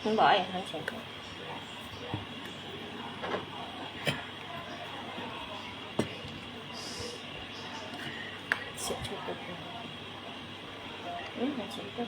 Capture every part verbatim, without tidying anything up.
你無愛，還請客。切切个，嗯，還請客。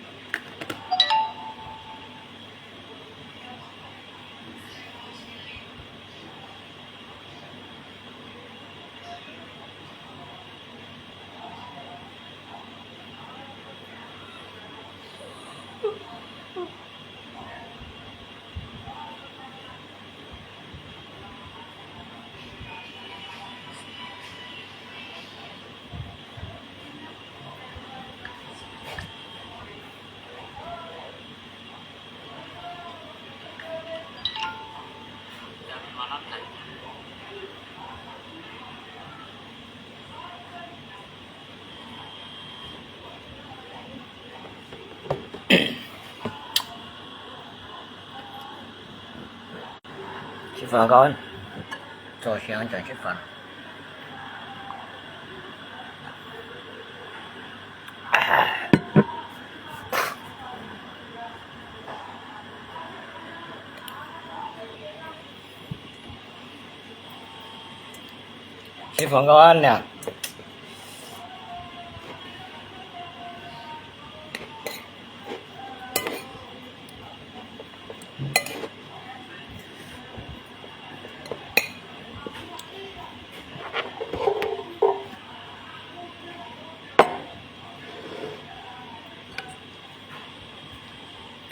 食飯講，做事正食飯。 食飯到恁樣。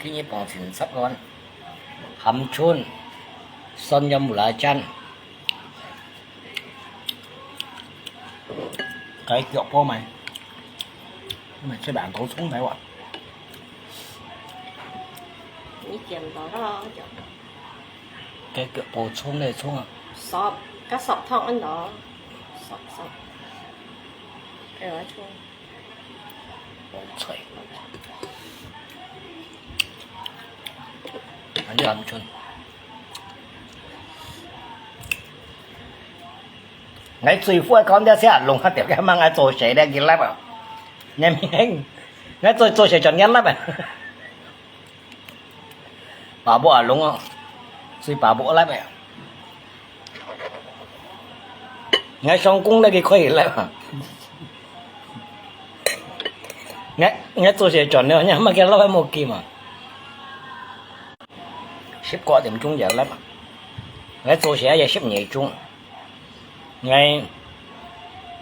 今日傍清汁个，醃春、蒜蓉、烏拉醬，雞腳煲糜，糜出來當蔥來哇。你點到咯，點到。雞腳煲蔥來蔥啊。Sop，加sop湯恁多，sop，sop。哎，𠊎來蔥。 菜。恁樣醃春。𠊎最會講這些，弄下條个，吂𠊎做事咧，幾粒啊！你明，𠊎做，做事全幾粒啊！ 爸母啊，弄哦，所以爸母來咩？𠊎想講那個可以來嘛。𠊎，𠊎做事轉了，你還沒給老闆沒給嘛？十個點鐘也來嘛。𠊎做事也十二點鐘。 𠊎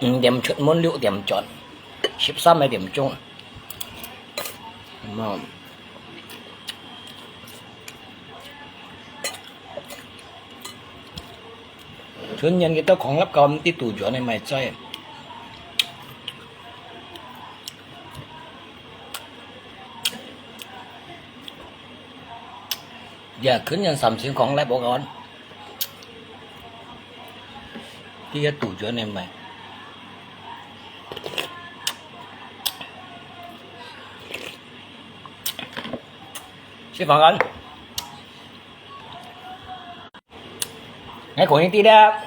五點出門，六點轉，十三個點鐘。嗯。春天佢都狂笠到毋知肚轉个，毋知。 呀，今年三星光來無講。佢个杜鹃个咩？食飯緊。𠊎講你知啦，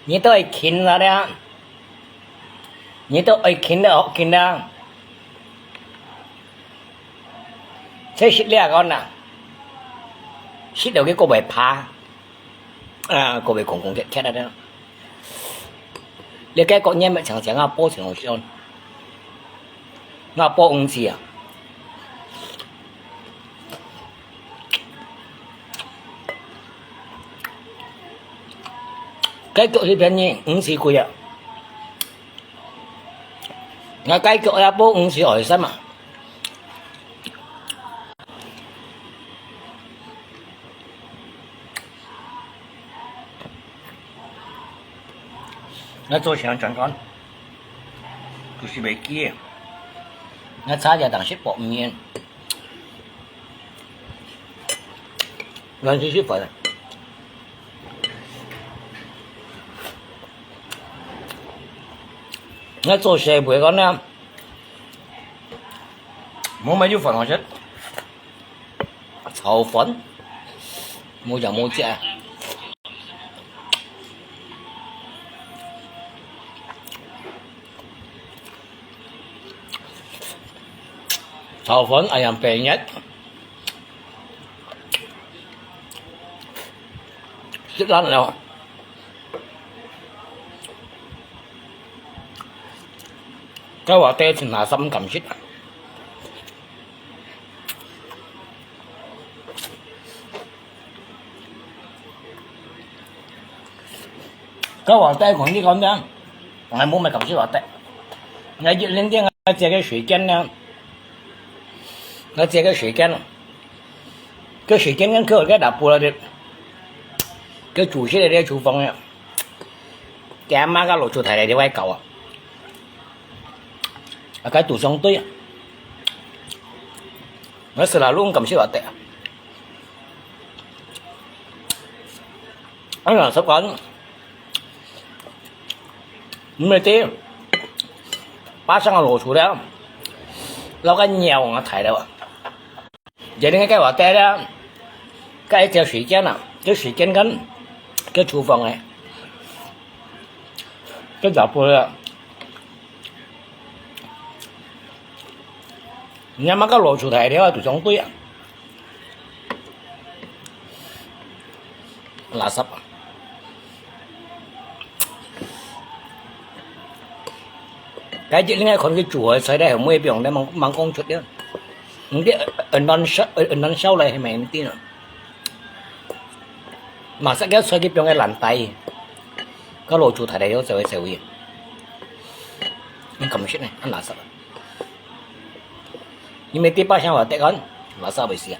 你都會近啦啦，你都會近啦，學近啦。 這食了講啊，食了佢過會怕，啊，過會空空缺缺啊。你該個年乜常常啊，包成好笑，啊，包五次啊。該個一便宜五十幾啊。 𠊎該腳也無五十外歲嘛。𠊎做事轉工，就是袂記个。𠊎差一點食泡麵。 原先食飯啊。𠊎做事會講呢，無買有飯好食，炒飯，無食無食。 炒飯恁樣白熱，食爛了。該話底盡垃圾，毋敢食。該話底講你講咩？𠊎無麼敢食話底。𠊎一零點𠊎食个水煎呢，𠊎食个水煎，个水煎跟佢个打布了的，个煮食个廚房呀。 佢阿媽个老鼠大大个外搞啊，啊，該都相對啊。𠊎食啦，攏敢食話底啊。哎呀，習慣，毋係的，巴上个老鼠了，老个鳥啊，大了啊。 這裡个話底啦，該一隻水煎啊，這水煎跟，這廚房个，這雜布啊。你阿媽个老鼠大了啊，都相對啊。垃圾啊！ 該隻另外看佢煮个菜咧，後尾放咧，吂，吂講出个。毋知，呃，難燒，呃，難燒咧，係咪毋知啊？嘛，食个菜佢放个爛底，該老鼠大大有走位走位。你敢食呢？恁垃圾啊！你乜知巴上話底講，垃圾會死啊！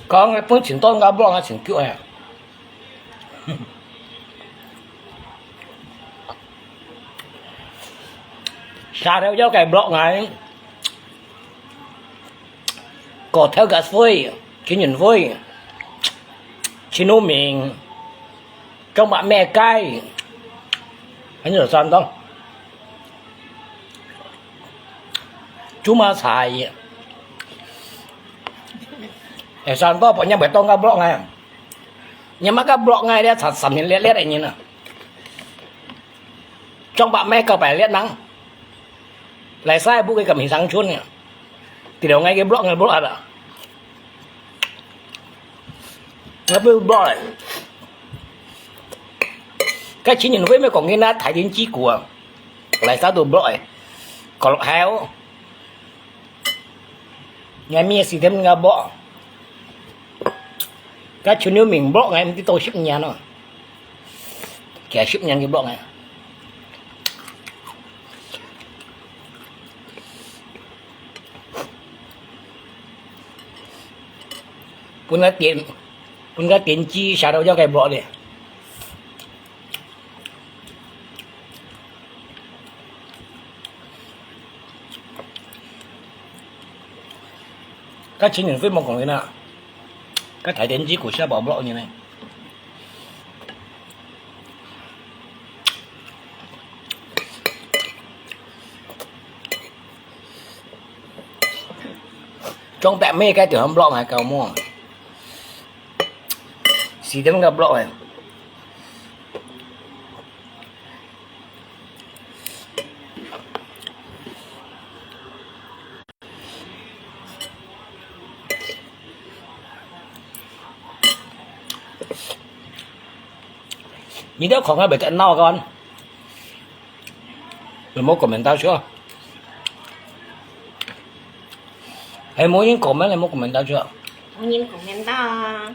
講个本錢多，𠊎block𠊎錢久啊。啥都要該block𠊎，過頭个會，情人會，情人面，裝白咩雞，很有山東。 做麼菜？哎，山東朋友會當个block𠊎，你麼个block𠊎咧，三，三年列列个人啊。張伯咩告白列人，來晒不个咁上村啊，第六𠊎个block𠊎block啊。 𠊎分block咧。該情人會乜講緊啊，大天之股啊，來啥都block咧，角落頭，𠊎面試點𠊎block，該全有名block𠊎毋知多十年咯。 幾十年佢block𠊎。分𠊎點，分𠊎點擊啥都要該block咧。該情人會無講緊啊，該大天之股下寶block你呢？ 裝白咩該條block𠊎搞麼？四點个block欸。 你兜看𠊎袂得鬧个，有無comment到出？係無人comment，有無comment到出？無人comment到啊。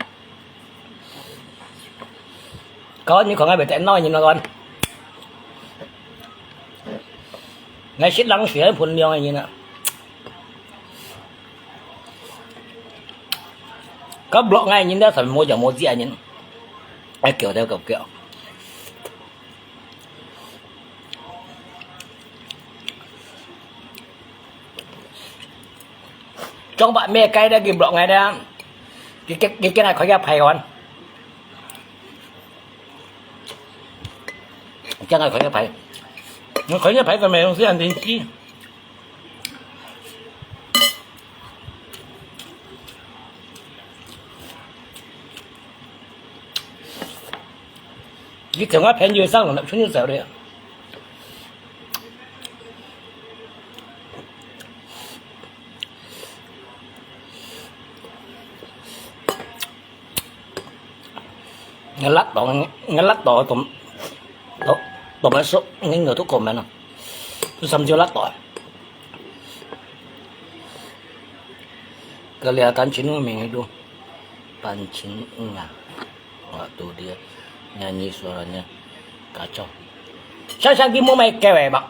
搞你看𠊎袂得鬧人咯，𠊎食冷水分量个人啊。 該block𠊎人咧，全無就無知人，愛叫就叫叫。張伯咩雞咧，佢blog𠊎咧，佢佢佢今日開个排案，今日開个排，開个排个咩東西啊？電視。佢同我朋友上了，出去走了。 Ngelak to, ngelak to, to, to, to masuk, ini nggak tuh komen lah. Terus sama jual to. Kelihatan Cino Ming itu. Pancing enggak. Waktu dia nyanyi suaranya kacau. Siang-siang ki mo mai kewe, Bang.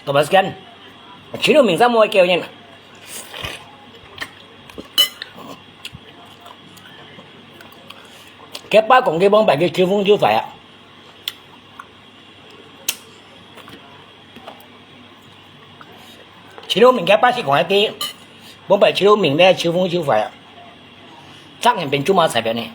Kau basikan. Cino Ming sa mo kewe nyen. Kepa kong ke bong bai ke chiu fung chiu fai a. Cino Ming kepa si kong ke, bong bai Cino Ming ne chiu fung chiu fai a. Chắc hẳn bên Trung Hoa sai bên ne.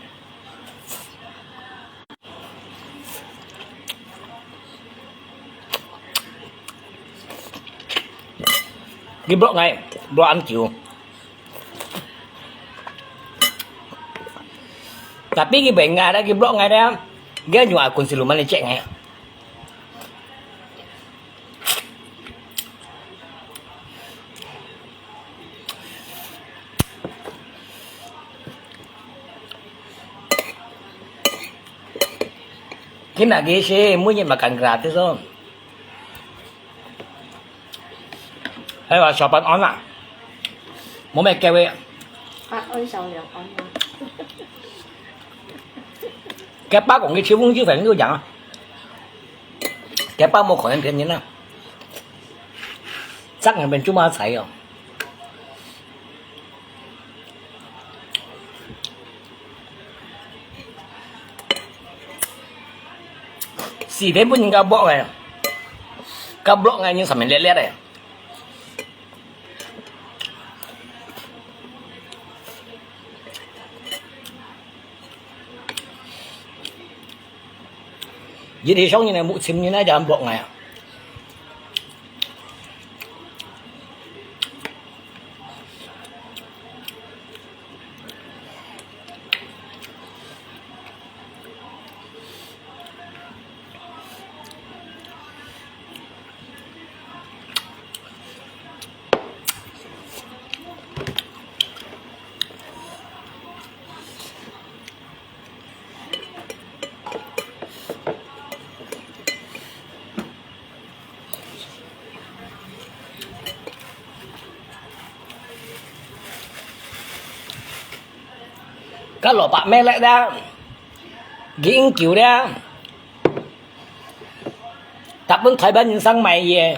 Ki blog ngai, blog ăn kiu. Tapi ki beng ngai da, ki blog ngai da. Ki nyua kun siluman ni cek ngai. Khi mà ghé xe, mỗi ngày mà cần gratis thôi. Hay là sao bạn ăn à? Mỗi ngày kêu vậy. Ăn, ăn sao vậy? Ăn à? Cái bác cũng cái chiêu vung chiêu phải như vậy à? Cái bác mua khỏi ăn tiền như nào? Chắc là mình chúng ta thấy rồi. Sì thế bún cá bọ này. Cá bọ này nhưng sao mình lẹ lẹ này. Jadi song ni muk sim ni na jangan bok ngai. Ka lo pa me le da. Ging kiu le. Tap pun Thái Lan nhân sang mai ye.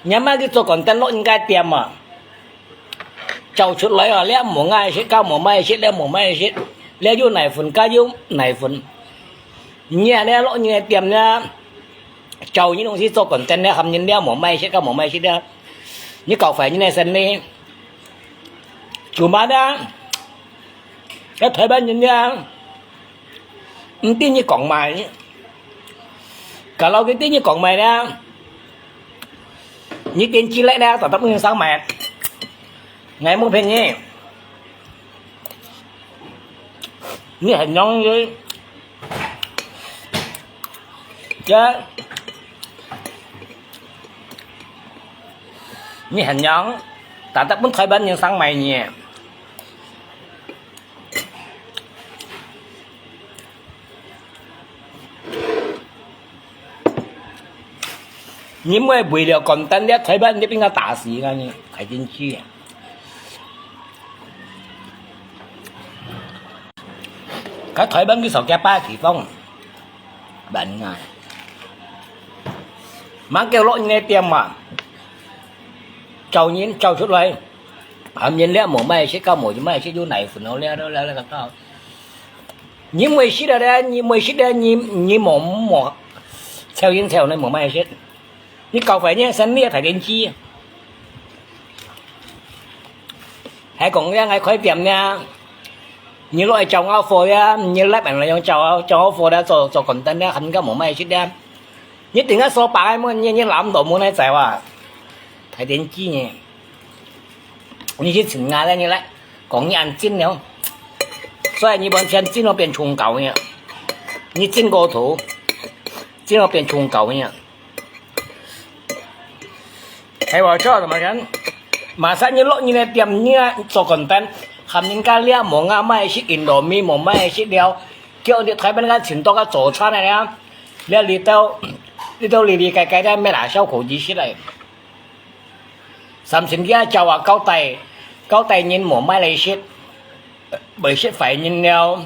Nyam ma ki cho kon ten lo in kai tiam ma. Chau chut lai a, le mo ngai shit, ka mo mai shit, le mo mai shit. Le yu nai fun, ka yu nai fun. Nye le lo nye tiam nya. Chau nyi nung si cho kon ten le ham nyi le mo mai shit, ka mo mai shit le. Nyi kau fai nyi ne sen le. Chu ma da. Ka Thái Lan nyi le. Ntí nyi kong mai. Kalau kita nyi kong mai le. Nyi tiên tri lek le, tao tap nyi sang mai. Ngai mong phen nyi. Nyi hèn nyong nyi. Chứ. Nyi hèn nyong. Tao tap pun Thái Lan nyi sang mai nyi. Nyi mui bùi liao kòn tan liá Thái Lan nyi pin ka ta si ka nyi, Thái Lan chi. Ka Thái Lan ki sao kia pa ki phong. Bạn ngài. Mang kêu lỗ nyi tiêm mà. Chào nyi, chào chút lai. Hàm nyi liá mổ mai shit ka mổ mai shit yu nai phun liá liá liá ka. Nyi mui shit da, nyi mui shit da, nyi, nyi mo mo. Chèo yin chèo nai mo mai shit. Nyi kau fai nyi san nyi Thái Lan chi. 還講這𠊎開店呢，你落去照𠊎貨呀，你來問來用照，照𠊎貨呀，做，做content呀，還較無賣食呀。你等下說白个麼，你，你攬到無來在哇？大電機呢？你去請啊，你來，講你恁真了。所以你完全真了變崇高呢，你真過頭，真了變崇高呢。 係無錯，怎麼講？馬上你落你个店，你啊做content，喊人家這無恁賣食，Indomie無賣食了，叫你台灣个請到个早餐个了，這裡頭，裡頭裡裡該該个，乜拿小口子食來。三星期啊，叫啊交代，交代人無賣來食，袂食壞人了。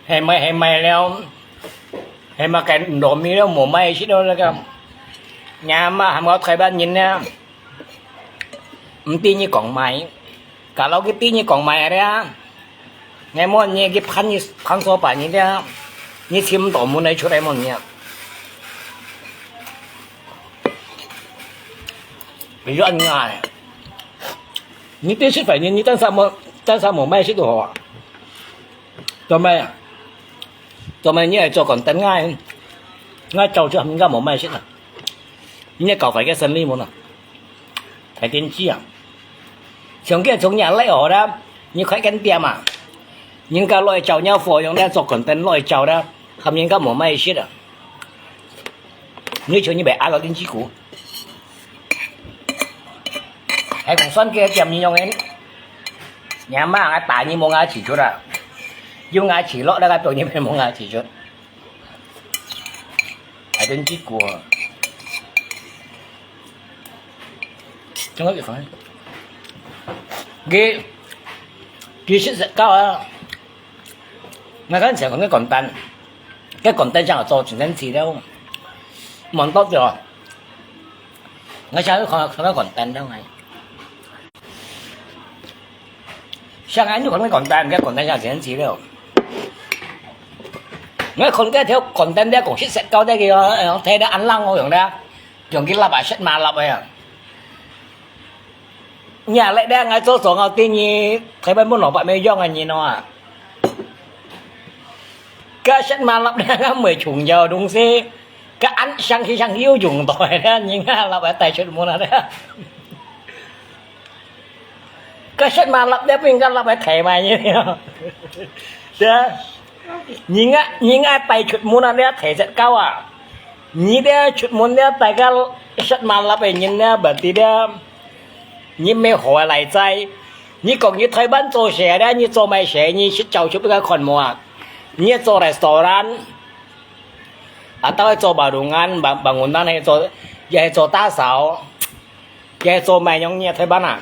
係賣，係賣了，係賣个糯米了，無賣食了，該个。若媽喊𠊎台灣人呢，毋知你講麼，kalau佢知你講麼个啊？𠊎問你，佢盤你，盤所把你呢，你尋到門來出來問你啊。比如恁樣，你對食飯呢，你單身無，單身無賣食都好啊。 做麼个？做麼个你愛做content𠊎，𠊎早就應該無賣食啦。你搞壞个生理無啦？大電機啊！像該種人來學啦，你開間店啊，人家來找你貨用來做content來找啦，喊人家無賣食啊。你像你被壓到電機股。 還講算个點樣个，若媽𠊎打你無𠊎指出啊，有𠊎指落那個表你們無𠊎指出，還真結果。真个有可能。佢，佢識食到啊！ 𠊎看前講个content，該content正好做成資料，問到著。𠊎想要看，看到content了，𠊎。想愛你看个content，該content正成資料。𠊎看該條content咧，講識食到該个哦，哎喲，睇得恁冷哦，用咧，用佢laptop啊，食嘛laptop啊。 你啊，你，你，𠊎做做𠊎對你，台灣本老闆無用个人哦啊。該食嘛laptop咧，該毋係重要个東西，該恁想去想去又用到个咧，人家laptop帶出門啊咧。該食嘛laptop咧，分人家laptop提賣个咧。對啊。 你啊，你啊，帶出門啊，你啊，提實交啊！你這出門這，大家食嘛laptop个人這，berarti這，你無好个內在。你講你台灣做事這，你做麼个事，你識找出一個看無啊？你做restaurant，atau做bangunan，bangunan係做，也係做打掃，也係做麼个樣，你台灣啊？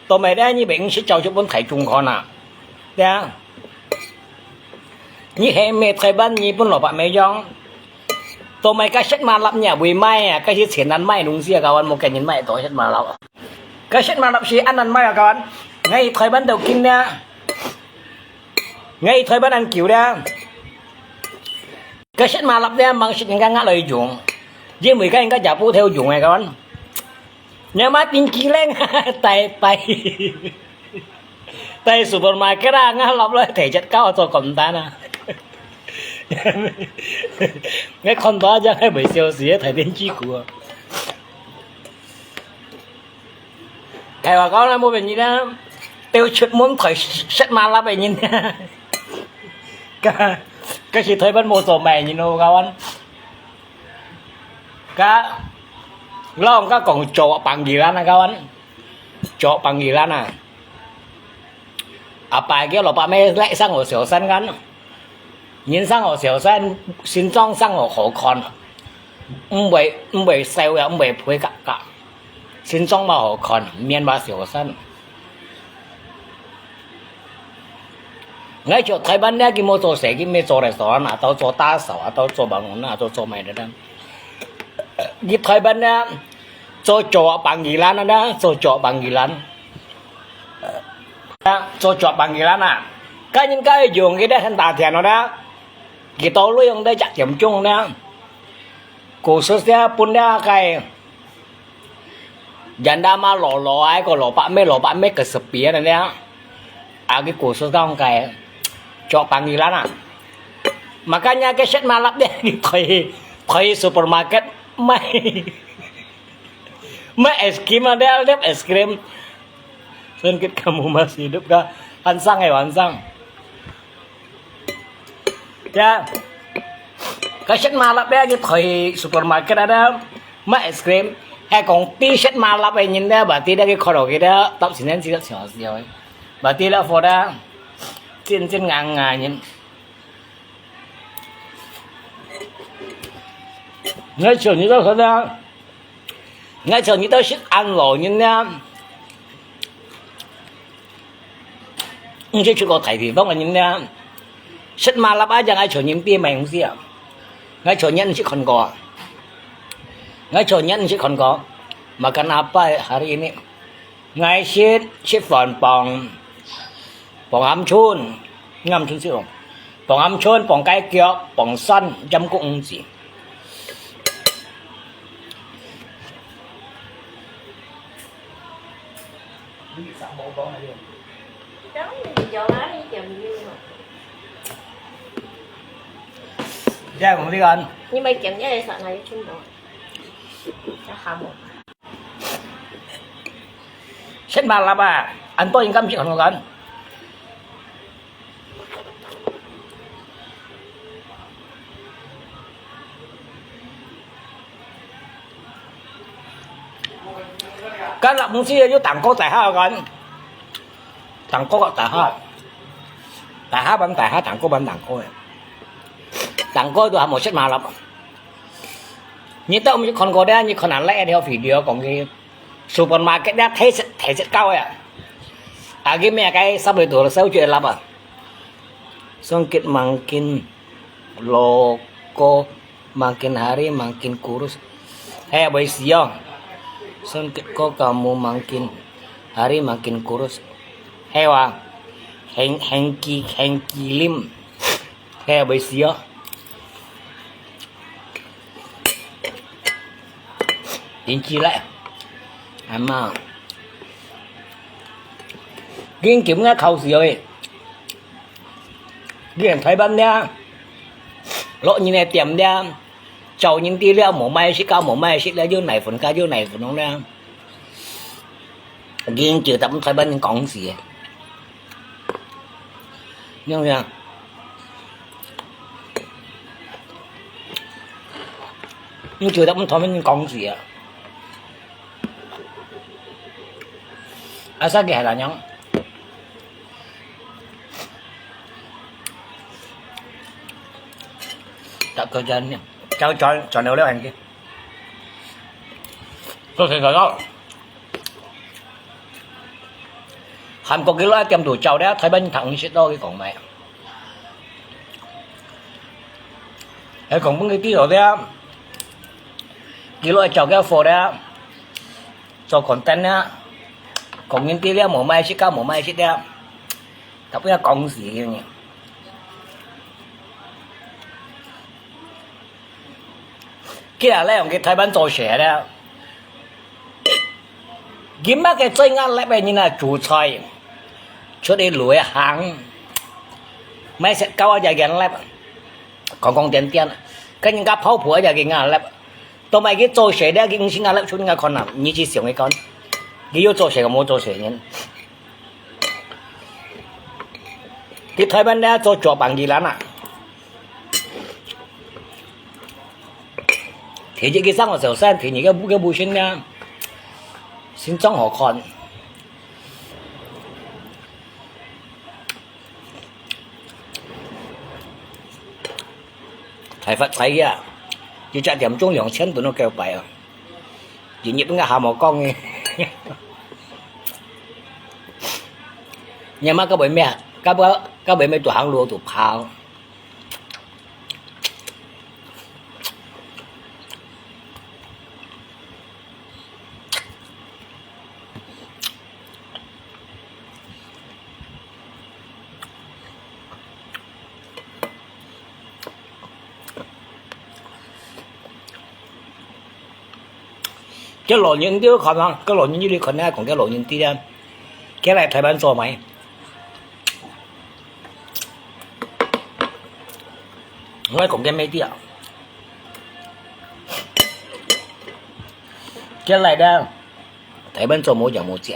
做麼个這，你毋識找出分大眾看啊？對啊。 你係毋係台灣，你本老闆無用。做麼个該食嘛laptop你也會賣啊？該係錢難買个東西啊，kawan，無見人買到食嘛laptop。該食嘛laptop係恁難買啊，kawan。𠊎台灣都經咧，𠊎台灣恁久咧。該食嘛laptop咧，吂識人家拿來用，因為該人家也毋曉用个，kawan。 若媽電機靈，帶，帶，帶supermarket啊，拿laptop來提實交做content啊。𠊎看到這樣還袂笑死，大電機股啊。開話講啦，無別人啦，都出門開食嘛laptop个人。該，該係台灣無做麼个人咯，kawan。 Ka, laung ka講做panggilan啊，kawan，做panggilan啊。Apa叫老伯姆，來生活小三kan，人生活小三，心中生活好看，毋會，毋會愁啊，毋會配合个。 心中嘛好看，面嘛小生。𠊎在台灣呢，佢無做事，佢無做restaurant，atau做打掃，atau做bangunan，atau做麼个呢。佢台灣呢，做做panggilan呢，做做panggilan。做做panggilan啊，該人家用佢个很大錢了呢，佢到位用得一點鐘呢。 Khususnya pun dia kai. Janda mah lolo ai, ko lauk pak mie, lauk pak mie kesepian dia. 啊，佢故事講个，做Panggilan啊。Makanya个set malap呢，佢去，去supermarket買，買ice cream啊，dia lihat ice cream. Sungkit kamu masih hidup kah? Hansang eh, hansang. Ya, cái set malap ya, cái thời supermarket ada, mà ice cream. Hay còn tí set malap ấy nhìn đó, bà tí đó cái kho đồ kia đó, tóc xì nén xì đó xì xì rồi. Bà tí đó phô đó, chín chín ngang ngang nhìn. Ngay chiều như đó thật ra, ngay chiều như đó set ăn lẩu nhìn đó. Ung sé出過大地方个人呢，set malap啊，正愛坐人啲名字啊。𠊎坐人毋識看過啊。𠊎坐人毋識看過。Makan apa hari ini？𠊎食，食飯傍，傍鵪鶉，鵪鶉識無？傍鵪鶉，傍雞腳，傍蒜，浸谷五子。 你愛講這個啊？你莫講，你愛啥來全部。要喊我。Set malap啊，恁多人敢識看過？ 該lapung si有當高大下个，當高大下，大下般大下，當高般當高个，當高都還無set malap。你都毋識看過咧，你看人來一條video講佢supermarket咧，睇食睇食夠个，啊，佢咩个十倍度收住lapung啊，sungkit mangkin loko. Makin hari makin kurus. He, buai siyo. Sungkit ko kamu makin hari makin kurus. He wa. Heng, hengki, hengki lim. He, buai siyo. Hengki le. Ama. Ging kim nga khâu siyo eh. Ging thai ban nia. Lo nyi ne tiam nia. Chau nyi ti lia mo mai si ka mo mai si lia yu nai fun ka yu nai fun nong nia. Ging chiu tap thai ban kong si. Nyong ya. Ging chiu tap thai ban kong si ya. Asa ki hai la nyong. Tao kơ chân nha. Cháu cho cho nấu léo hành kia. Tôi sẽ nói đó. Hàn Quốc cái lối tiệm đồ chào đấy, Thái Bình thẳng shit đó cái cổng mày. Cái cổng bưng cái tí rồi đấy. Cái lối chào cái phô đấy. Cho content á. Còn những tí lia mổ mai shit cá mổ mai shit đấy. Tapi ya kong si gitu. Kia lẽ yong cái Thái Bình做事咧。今日个最啱粒个人啊，煮菜，出去旅行，買食夠啊，就緊粒，講講點點，跟人家跑步啊，就緊粒，都買佢做事咧，佢五十粒出人家看啊，你去想一看，佢有做事个冇做事人。 佢台灣咧做做Panggilan啊。第一个生活首先，第二个不个不行呢，心脏好看。大發財啊！一隻點鐘兩千多都夠擺啊！ 日日都下無講个。你媽个會咩？个會个會咩？堵行路堵跑。 該老人都看啊，該老人你看啊，講該老人知啊，佢來台灣做咩？ 𠊎講个media，這來个，台灣做無樣無跡。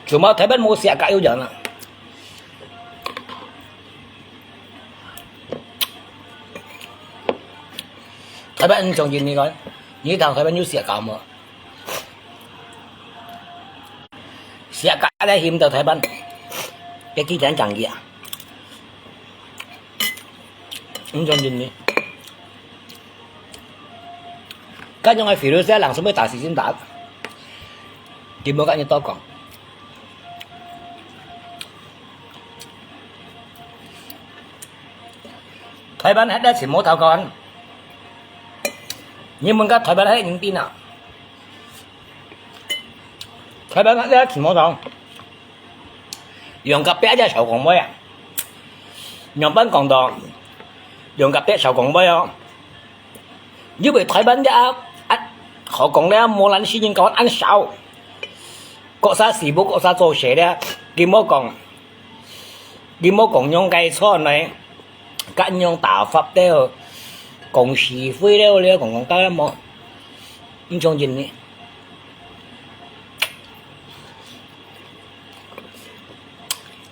全部台灣無寫假有樣啊！台灣人相信你講，你當台灣有寫假無？ 寫假个，尋到台灣，个幾錢講佢啊？毋相信你。該種个virus啊，人係毋係打死先打？佢無甲你多講。台灣核个全無偷講，你問个台灣核人邊啊？ 台灣个全無同，兩甲八隻小公會啊，兩班講到，兩甲八小公會哦，因為台灣个啊，啊，好講咧，無人信任，搞恁少，各儕事務，各儕做事咧，佢無講，佢無講用該錯呢。 甲用打發了，講是非了，了講講到了無？毋相信呢？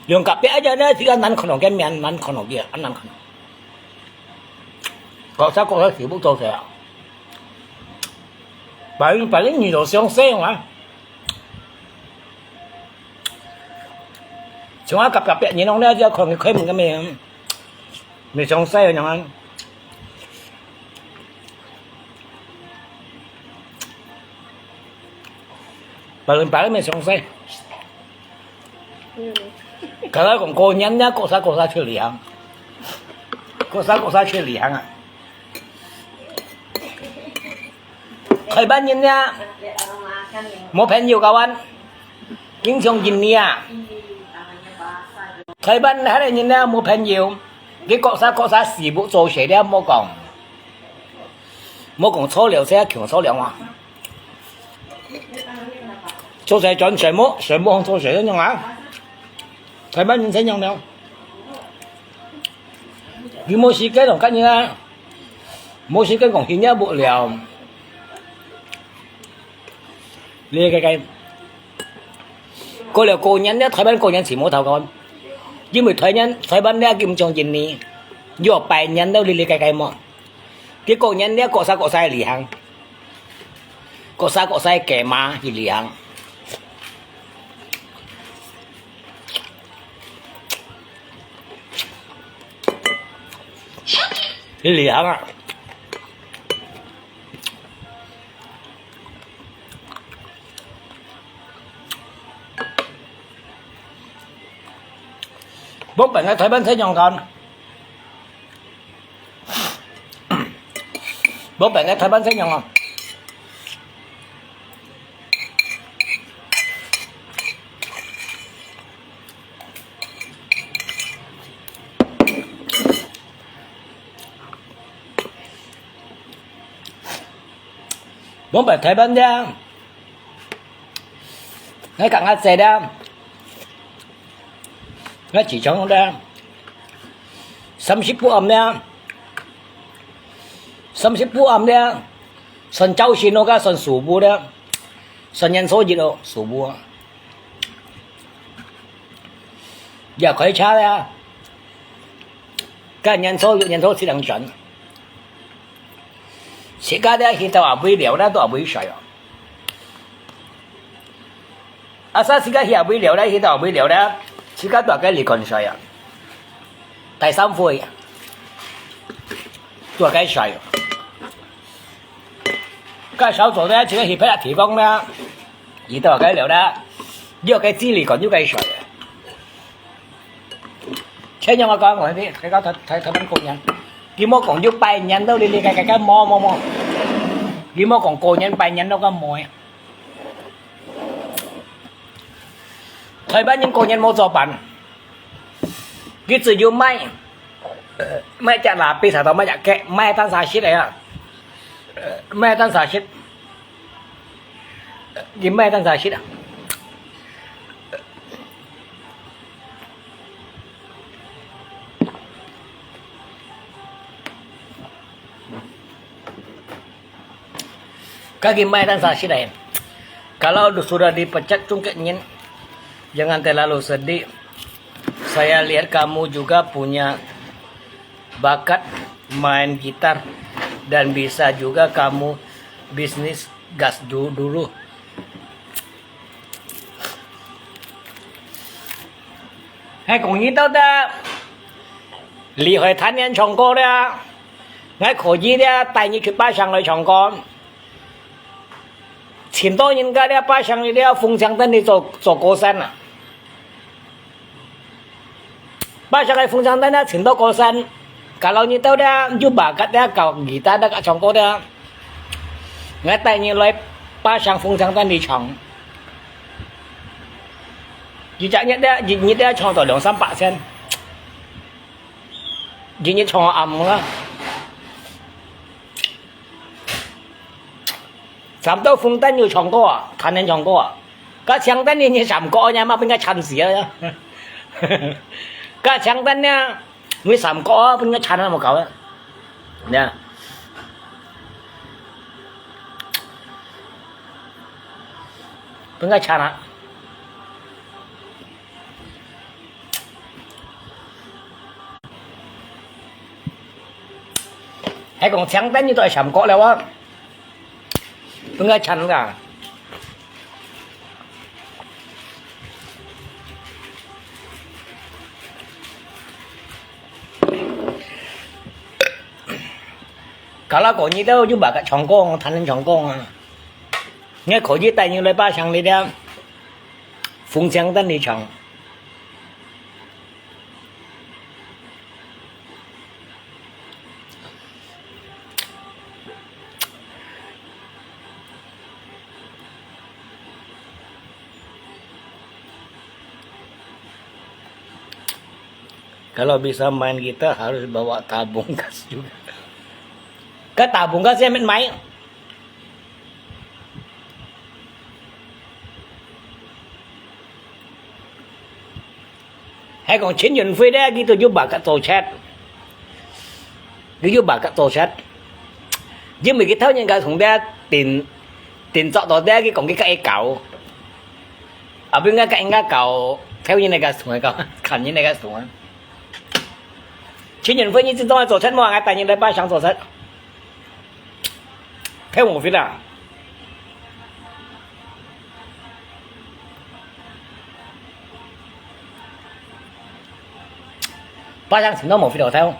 用甲別个呢，比較難看到个面，難看到个，難看到。搞啥搞啥，全部做出来啊！白人白人你都相信啊？ 像啊，甲甲別人講咧，只要看佢開門个面，面相細个樣啊。白人白人面相細。嗯。剛剛講過年呢，過啥過啥去旅行，過啥过啥去旅行啊。 台灣人呀，無朋友个話，經常認你啊。台灣遐个人呀，無朋友，你各儕各儕事務做事了，莫講，莫講錯了，這強錯了啊。做事轉事務，事務做事樣啊。台灣人怎樣了？ 你無時間同佢人啊，無時間講，佢也無聊。你个个，過了過年了，台灣過年全無偷講，因為台灣台灣了，佢毋像印尼，有拜年了，你你个个無。佢過年了，各儕各儕旅行。 各儕各儕个嘛，去旅行。去旅行啊！無辦法，台灣太陽光。 無辦法，台灣太陽啊！無辦法，台灣了。 𠊎講啊，這啦，𠊎自從啦，三十不暗啦，三十不暗啦，算朝晨咯，該算初五啦，算年初一咯，初五啊。也開車啦，該年初六、年初七正轉。自家咧去到阿妹寮啦，到阿妹睡哦。 啊，煞自家去阿妹寮啦，去到阿妹寮啦，自家蹛該旅館睡啊。大三歲啊，蹛該睡啊。該小組咧，自家去別个地方啦，去到該寮啦，又該住旅館又該睡啊。 前兩日講，𠊎講你，佢講台台台灣過年，佢莫講有拜年到你你个个个無無無，佢莫講過年拜年到个無啊。台灣人過年無做飯，佢只有買，呃，買隻蠟筆，還有買隻cake，買單儕食个啊，呃，買單儕食。你買單儕食啊？ Kaki mai dan sa sila. Kalau sudah dipecat cungketnya, jangan terlalu sedih. Saya lihat kamu juga punya bakat main gitar dan bisa juga kamu bisnis gas du- dulu. 還講你到底厲害，彈人唱歌了，𠊎可以了，帶你去巴生來唱歌。請到人家了，巴生了，風聲等你做做歌星啊。巴生个風聲等啊，請到歌星，kalau你到了，有bakat了，搞吉他的，唱歌的。 𠊎帶你來巴生風聲等你唱。一隻月咧，一日咧唱到兩三百先，一日唱暗啦。差不多風等你唱歌啊，彈人唱歌啊。該請等你，你三個，你嘛分佢慘死啊！該請等你， 你三個啊，分佢慘啊，無搞啊。呀，分佢慘啊。還講請等你都係三個了啊。 分佢慘啊。Kalau講你都有bakat唱歌，彈人唱歌啊，𠊎可以帶你來巴生裡了，風聲等你唱。 Kalau bisa main gitar harus bawa tabung gas juga. Ka tabung gas ya main-main. 還講陳雲輝咧，佢都有bakat做set，佢有bakat做set，因為佢偷人家同佢訂訂作到咧，佢講佢个搞，後邊个人家搞，偷人家同佢搞，看人家同啊。陳雲輝，你知道做set無？𠊎帶你來巴生做set。 Theo một phía nào? Ba yang sino một phía nào theo?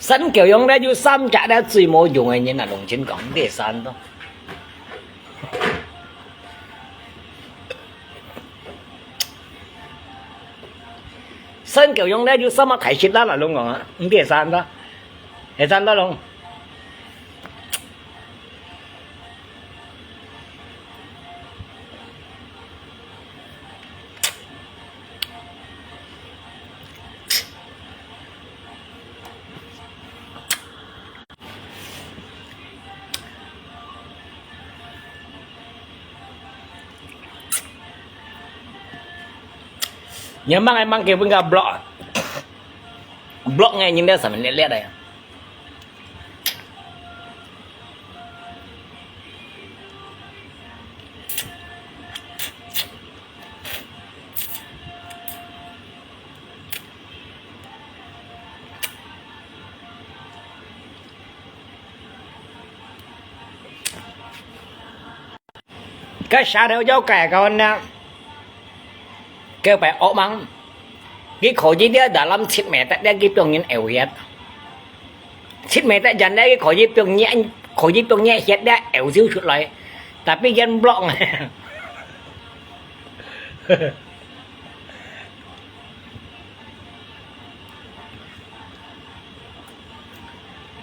Sân Kiều Dung咧，有三隻咧最無用个人啊，龍真講，你會散咯。Sân Kiều Dung咧，有三隻大色啦，龍講啊，你會散咯，會散咯，龍。 你吂愛吂結婚个block，block个人咧，上面列列个。 該蛇頭妖怪个呢，佢擺惡夢，佢可以在dalam七meter咧，佢放人漚血。七meter遠咧，佢可以放人，可以放人血咧，漚燒出來，tapi人block。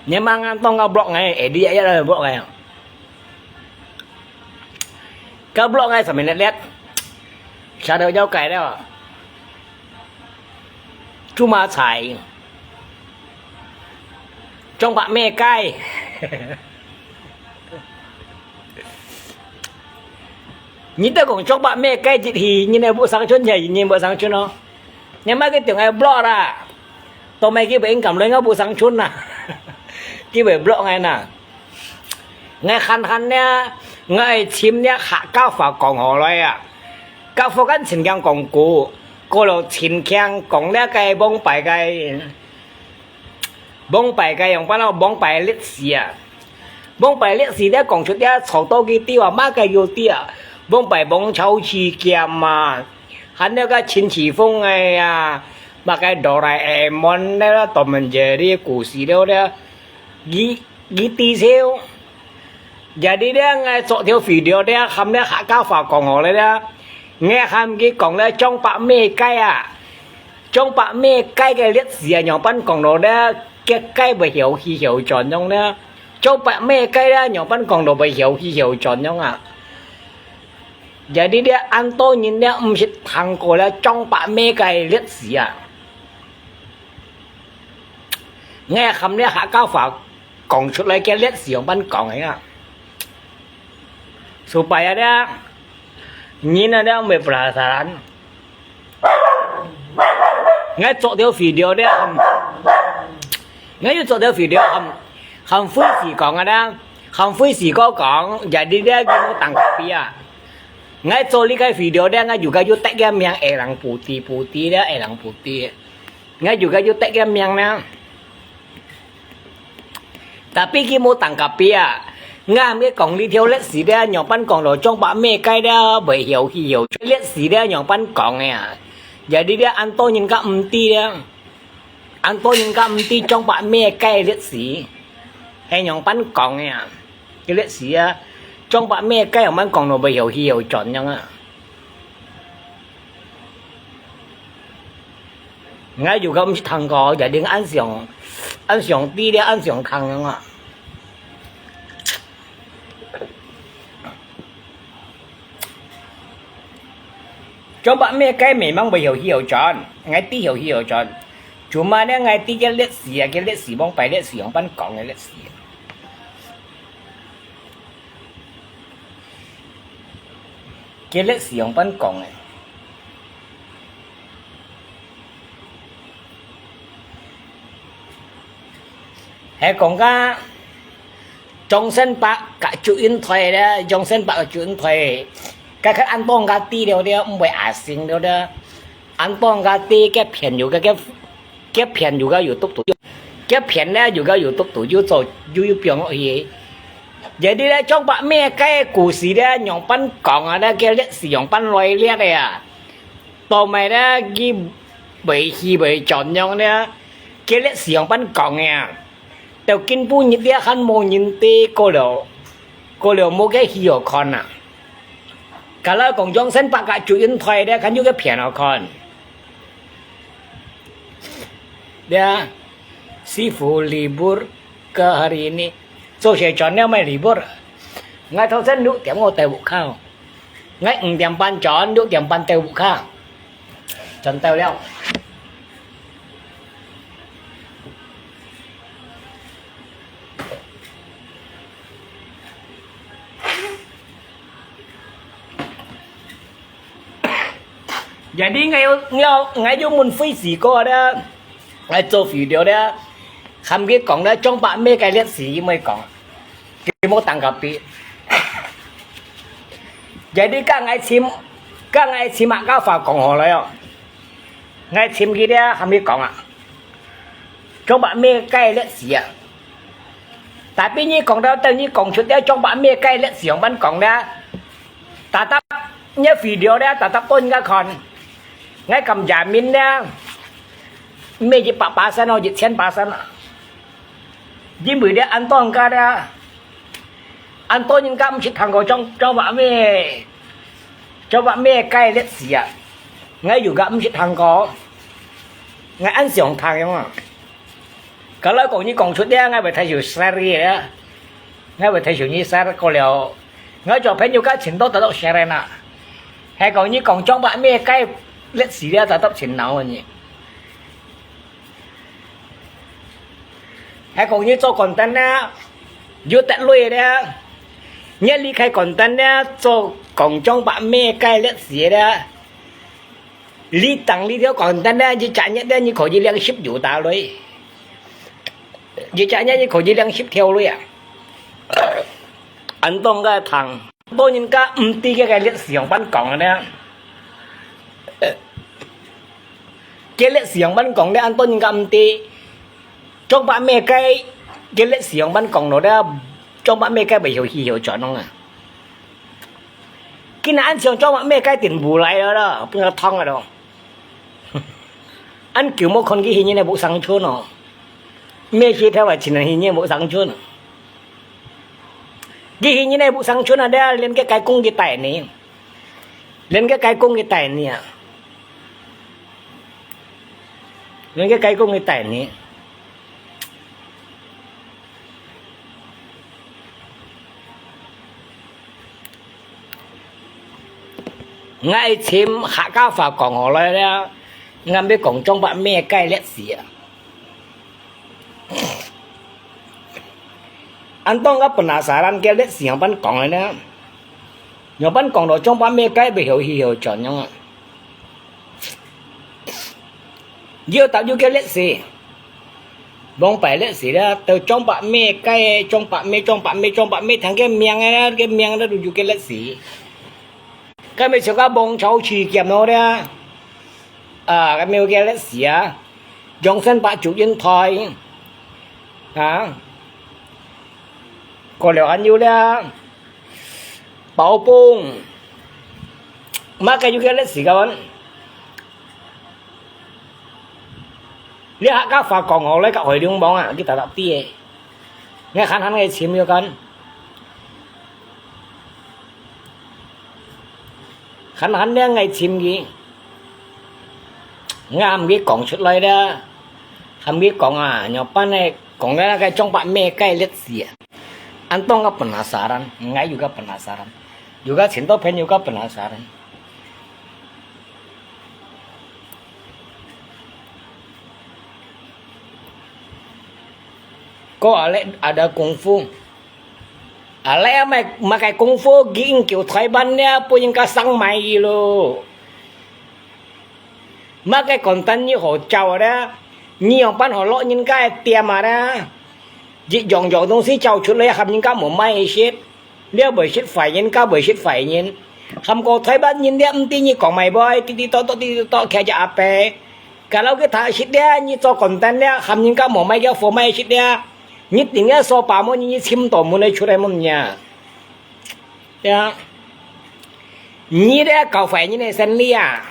你吂當个block个，會liat liat block个。該block个上面liat liat，啥都了解了。做麼个？張伯咩雞。你兜講張伯咩雞一去，你兜無生存，就係人無生存咯。你莫去對𠊎block啦，到尾佢會應該來𠊎無生存啦，佢會block𠊎啦。 𠊎閒閒呢，𠊎尋這客家話講好來啊，佮福建陳腔講古，過了陳腔講這个往擺个，往擺个樣般咯，往擺歷史啊。往擺歷史這講出這草多个地方，麼个有地啊，往擺王朝時間啊，還有个秦始皇个啊，麼个哆啦A夢个啦，Tom and Jerry故事了咧。 佢，佢知曉。Jadi咧，𠊎做條video咧，喊咧客家話講好咧咧，𠊎喊佢講咧張伯咩雞啊，張伯咩雞个歷史啊，樣般講到咧，个雞會曉去曉轉樣咧，張伯咩雞咧，樣般講到會曉去曉轉樣啊。Jadi咧，恁多人咧毋識聽過咧張伯咩雞个歷史啊。 𠊎喊這客家話講出來个歷史樣般講个啊。Supaya這人啊，這會penasaran。𠊎做條video這喊，𠊎又做條video喊，喊費事講啊這，喊費事哥講，jadi這佢無當特別啊。𠊎做這个video這，𠊎又个又得个名，Elang Putih，Putih這，Elang Putih。 𠊎又个又得个名呢。Tapi佢無當特別啊，𠊎毋係講這條歷史咧，樣般講到張伯咩雞咧，會曉去曉歷史咧，樣般講个啊。Jadi咧，恁多人家毋知咧，恁多人家毋知張伯咩雞歷史，係樣般講个啊。 个歷史啊，張伯咩雞樣般講到會曉去曉轉樣啊。𠊎又个毋識聽過，jadi恁想，恁想知咧，恁想聽樣啊。 張伯咩雞memang會曉去曉轉，𠊎知曉去曉轉。Cuma呢，𠊎知个歷史啊，个歷史往擺歷史，樣般講个歷史。个歷史樣般講个。 係講个張先伯佮祝英台咧，張先伯佮祝英台，該个恁多人家知了咧，毋會阿信了咧，恁多人家知，該片又个，該，該片又个YouTube肚，該片咧又个YouTube肚又做，又，又放落去。Jadi咧，張伯咩个故事咧，樣般講啊，該个歷史樣般來歷个啊。 到尾咧，佢會去會轉樣咧，个歷史樣般講个啊。到今晡日咧，還無人知，過了，過了無个戲好看啊。Kalau講張先伯佮祝英台咧，還有个片好看。對啊，師傅libur ke hari ini，做事轉了乜libur。𠊎頭先六點我到屋下。 𠊎五點半轉，六點半到屋下，轉到了。Jadi𠊎有，𠊎有，𠊎有問費事哥咧，𠊎做video咧，喊佢講咧，張伯咩个歷史，佢毋會講。 佢無當特別。Jadi該𠊎尋，該𠊎尋客家話講好來哦。𠊎尋佢咧，喊佢講啊，張伯咩个歷史啊。Tapi你講到，等你講出這張伯咩个歷史，樣般講咧，tetap你video咧，tetap多人家看。𠊎敢jamin咧，毋係一百巴仙哦，一千巴仙啊。 因為咧，恁多人家咧，恁多人家毋識聽過張，張伯咩，張伯咩个歷史啊。𠊎又个毋識聽過，𠊎恁想聽樣啊。Kalau講你講出咧，𠊎會大手share个，𠊎會大手你share過了。𠊎做朋友家盡多得到share啦。還講你講張伯姆个歷史了，咋都全腦呢？還講你做content呢，有得累了，你離開content呢，做講張伯姆个歷史了。你當你條content呢，一隻月呢，你可以領十有打累，一隻月你可以領十條累啊！恁多个聽。 多人家毋知該个歷史仰般講个呢？該歷史仰般講呢？恁多人家毋知。張伯姆个，該歷史仰般講落呢？張伯姆个袂曉去曉轉啊！今日恁像張伯姆个定步來了啦，分佢燙个咯。 恁久無看佢去人个屋生存哦，咩事頭啊，前兩日人个屋生存啊。佢去人个屋生存啊，連个雞公佢帶呢，連个雞公佢帶呢啊，連个雞公佢帶呢。 𠊎尋客家話講好來了，𠊎愛講張伯姆个歷史啊。恁多个penasaran个歷史仰般講个呢？仰般講到張伯姆个袂曉去曉轉樣啊？ 有搭有个歷史，往擺歷史了，到張伯姆个，張伯姆，張伯姆，張伯姆，聽个名个，个名个都有个歷史。該乜像个王朝起源咯了，啊，該乜有个歷史啊，張生八九年代，啊，過了還有了。 包公，麼个有个歷史个？你客家話講好來，个海龍王啊，佢搭搭知个。𠊎閒閒个尋有个，閒閒个𠊎尋佢，𠊎喊佢講出來了，喊佢講啊，仰般个講个該个張伯姆个歷史啊。 恁多个penasaran，𠊎有个penasaran，有个盡多朋友个penasaran。Kau Alex ada kungfu。Alex啊，買，買个kungfu，佢應叫台灣了，分人家生買佢咯。 麼个content你好找咧？你仰般好落人家个店啊咧？一樣樣東西找出來，喊人家無買个食，了會食壞人，家會食壞人。喊過台灣人咧，毋知你講買會，滴滴答答，滴滴答答，徛隻阿伯。Kalau佢讀食咧，你做content咧，喊人家無買个貨買食咧，你定个所把門，你尋到門來出來門呀。 呀，你咧搞壞人个生理啊！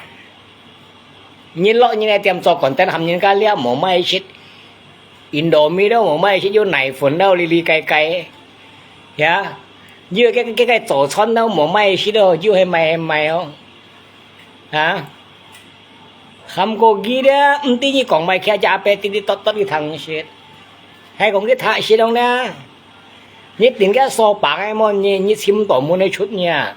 你落人个店做content，喊人家了無買食，Indomie都無買食，有奶粉都哩哩解解。呀，有个，个，个早餐都無買食咯，有係買，係買哦。啊？ 喊過佢咧，毋知你講買徛隻阿伯滴滴答答个聽食，還講佢讀食咯呢。你定个所把个門，你，你尋到門來出呢。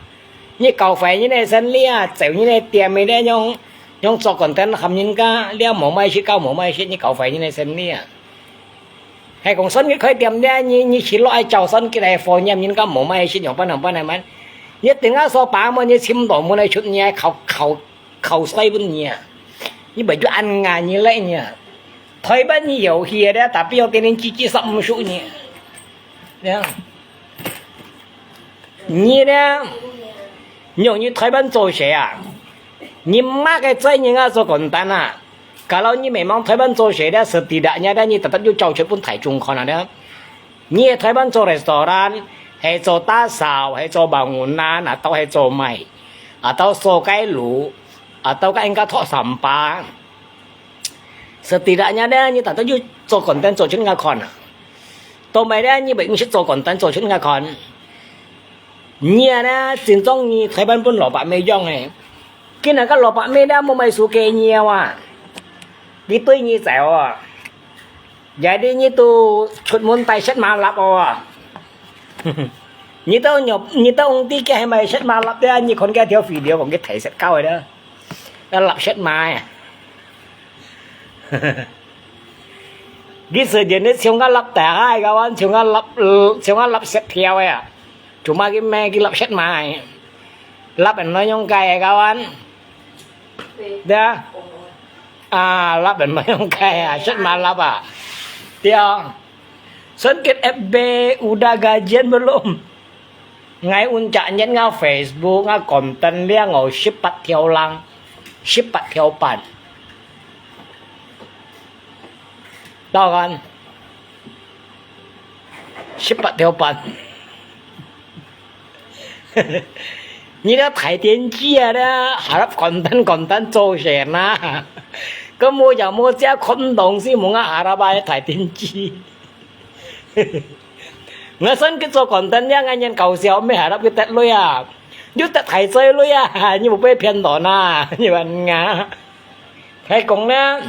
你搞壞人个生理啊，走人个店个咧，用，用做content喊人家，了無買食，搞無買食，你搞壞人个生理啊。還講算佢開店咧，你，你去落去找算佢來貨，你人家無買食，仰般仰般仰般。你定个所把門，你尋到門來出呢，靠，靠 口水分你啊！你不就恁硬你來呢？台灣你有去的，tapi有點點雞雞上不熟呢。呀，你呢？你用你台灣做事啊？你麼个罪人啊做content啊？Kalau你memang台灣做事的，setidaknya的你tetap有交出分大眾看啊的。 你係台灣做restoran，係做打掃，係做bangunan，atau係做麼？Atau掃街路，atau ka應該拖sampah。Setidaknya呢，你大家有做content做出人家看啊。都毋係呢，你毋識做content做出人家看。你啊呢，真正你台灣分蘿蔔尾樣誒。今日个蘿蔔尾呢，無買手機你啊哇，你對你走啊。 Jadi你都出門帶set馬lapor啊？你兜肉，你兜紅地雞係賣色馬立个啊？你看該條video講佢提色狗个啦，該立色馬啊！佢時間你像个立大海个，像个立，像个立色條个啊！做麼个咩？佢立色馬啊！立人來用雞个，kawan。對啊，啊，立人來用雞啊，色馬立啊！對啊。 Songkit F B udah gajian belum? Ngai ôn chả nhận ngao Facebook, ngao content liang ngô 十八條零, 十八條半. Tahu kan? 十八條半. 你兜大電視啊，你harap content content做先啊！該無就無，只看東西，無啊harap啊大電視。𠊎算佢做content，你𠊎人搞笑，毋係harap佢得鐳啊！你得大嘴鐳啊！你無被騙到啊！你問𠊎，係講呢？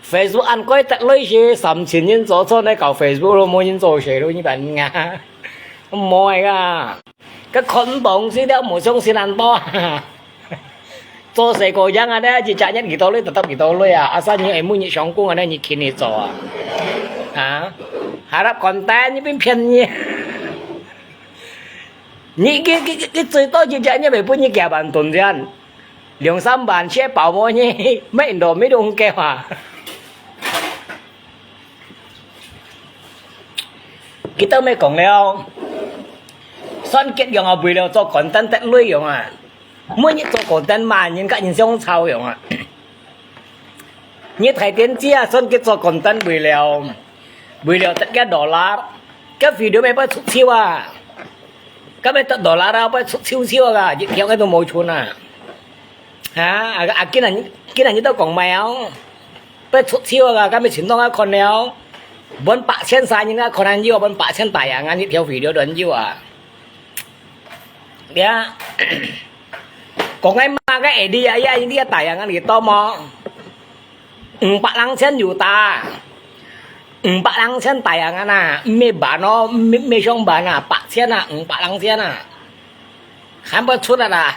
Facebook恁貴得鐳係三千人做，做呢搞Facebook都無人做事咯，你辦啊？無个啊！該看東西了，無相信恁多啊！做事个樣啊，呢一隻月幾多鐳，得得幾多鐳啊！啊，三年會每日上工啊，呢你勤力做啊！啊，harap content，你變騙你！你佢佢佢最多一隻月會分你幾萬盾錢，兩三萬，食飽無呢？乜人都乜都計劃。 佢兜乜講了，算結樣啊，為了做content得鐳樣啊，每日做content嘛，人家人相吵樣啊。你大電視啊，算結做content為了，為了得个dollar，个video乜愛出手啊，个乜得dollar啊，愛出手手啊，一條个都無存啊。 啊，啊，啊，今日，今日你都講賣哦，愛出手啊，今日錢當啊看了，分八千三人啊看還有，分八千大洋啊，一條video都還有啊。呀，講个嘛个idea呀，你个大洋啊，你多麼？五百零千有打，五百零千大洋啊呐，毋係萬哦，毋係，毋係上萬啊，八千啊，五百零千啊。 還會出來啦，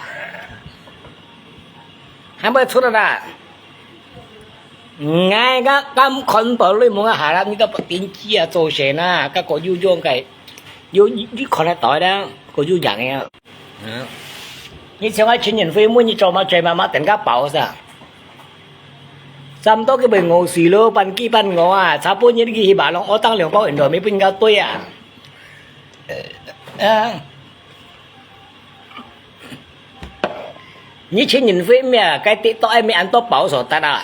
還會出來啦。𠊎个感看到你無啊，下啦，你都不定期啊，做事啊，該個有用个，有，有，有看得到个，個有用个啊。嗯。你像𠊎陳仁輝，每日做麼做嘛嘛，等个飽嗄。差毋多佢會餓死咯，半飢半餓啊，差半日佢去馬龍，我當兩包Indomie分佢對啊。啊。 你陳仁輝咩？該TikTok愛咩恁多保守得啊？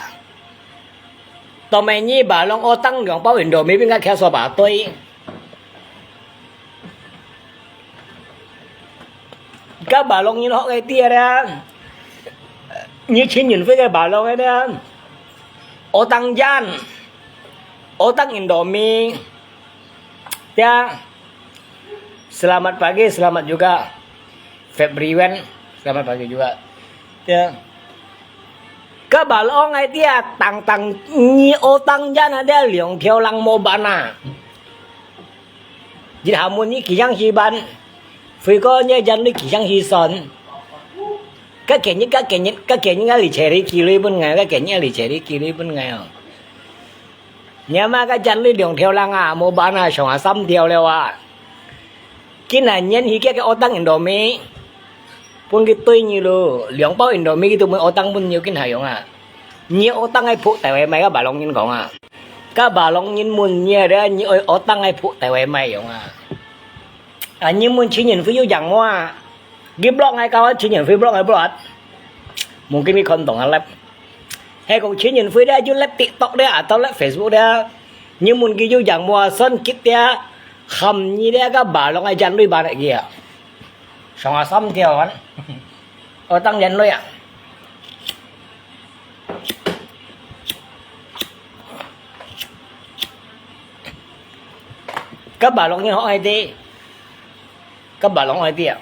到尾你馬龍我當兩包Indomie分佢徛所排隊。該馬龍人學个啲啊！你陳仁輝个馬龍个呢？我當煙，我當Indomie，呀。 Selamat pagi, selamat juga. Februan, selamat pagi juga. Ya. Ka balong ai dia, tang tang nyi otang jan ada liong theo lang mo bana. Jit hamun ni kisang hiban. Fui ko nye jan ni kisang hison. Ka kenyit, ka kenyit, ka kenyit nga li cheri kili pun ngai, ka kenyit li cheri kili pun ngai. Ngiam ah ka jan lui liong thiau lang ah, mo ban ah, siong ah sam thiau liau ah. Kin ah ngian hi kiak ke otang Indomie. Pun ki tui nyi lu, liong pau Indomie ki tu mui otang pun nyiu kin ha yong ah. Nyi otang ai phuk tai wai mai ka balong nyin kong ah. Ka balong nyin mun nyi ada nyi oi otang ai phuk tai wai mai yong ah. Ah, nyi mun chi nyin fu yu yang mo ah. Ki blok ngai kau chi nyin fu blok ngai blok. Mungkin ki kon tong ah lep. He kong chi nyin fu dia yu lep TikTok dia atau lep Facebook dia. Nyi mun ki yu yang mo ah son kit dia. Ham nyi dia ka balong ai jan lui ba dia kia. Song ah sam dia kan. Otang jan lui ah. Ka balong nyi ho ai de. Ka balong ai de ah.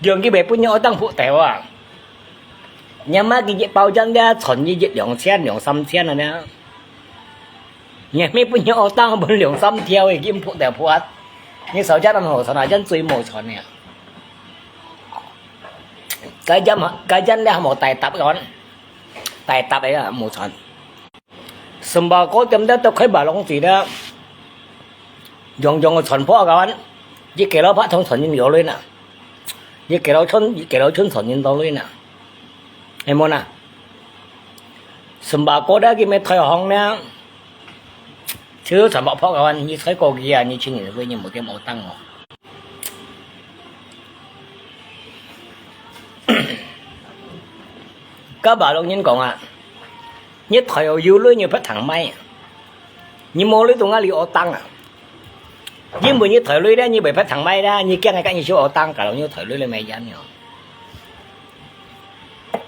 Yong ki be pun nyi otang phuk tai wa. Nyi ma ki yit pau jan dia chon nyi yit liong chen liong sam chen ah nia. 你乜分你學生分兩三條，已經仆到仆啊！你手腳都無賺啊，真最無賺啊！該陣，該陣你還無大搭个，大搭个啊，無賺。Sembako店都開ba long嘴了，樣樣个賺破个，一kilo八通賺人多鐳啊！一kilo春，一kilo春賺人多鐳啊！係無啊？Sembako都佢乜開行呢？ 就全部破个話，你才過去啊，你青年會你無點好當哦。該ba long人講啊，你頭有鐳你別通買啊，你無鐳同𠊎哩好當啊。因為你頭鐳咧，你會別通買啦，你驚个，跟你少好當，假如你頭鐳咧，買煙哦。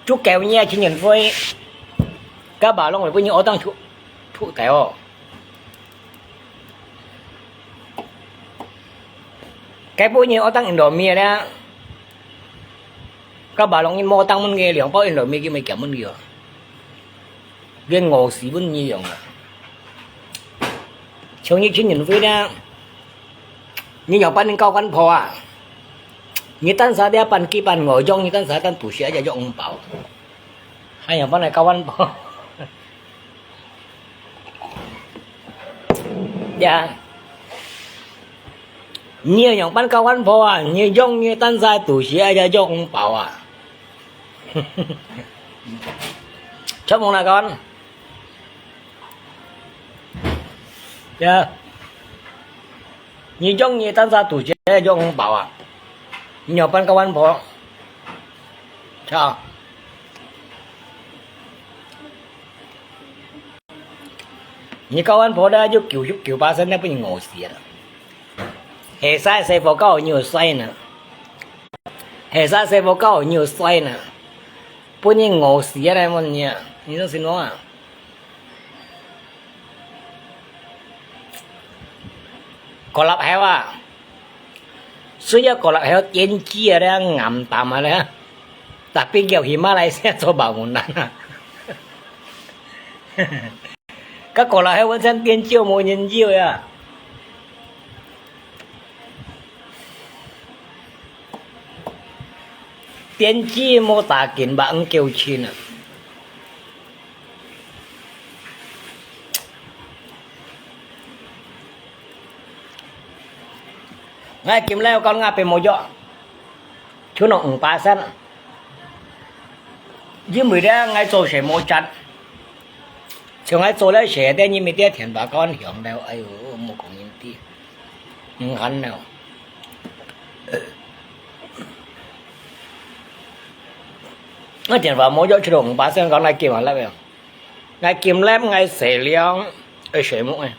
就夠你啊，青年會，該ba long會分你好當出，出个哦。 該半日我當Indomie咧，該ba long人無當分佢，兩包Indomie佢乜減分佢哦，連餓死分你樣啊！像你青年會咧，你仰般交關破啊？你單儕這半飢半餓，養你單儕單肚屎也養毋飽，還仰般來交關破？ 呀，你仰般交關破啊？你養你單儕肚屎也養毋飽啊！出門來講，呀，你養你單儕肚屎也養毋飽啊！你仰般交關破？操！ 你交關破咧，有九十九巴仙咧，分人餓死啊！係啥細伙教你有衰呢？係啥細伙教你有衰呢？分人餓死啊！來問你啊，你這是哪啊？ 過立口啊！雖然過立口電鋸啊咧，岩擔啊咧，tapi佢去馬來西亞做bangunan啊！該過立口本身電鋸無人要啊！電鋸無打緊吧，毋夠錢啊！ 𠊎今晡講𠊎別無約，就拿五巴仙。因為咧，𠊎做事無錢，像𠊎做了事，等你們這電話講響了，哎喲，莫講人知，毋閒了。𠊎電話無約，就拿五巴仙，講來今日來了。 𠊎今晡𠊎洗涼，愛洗目誒。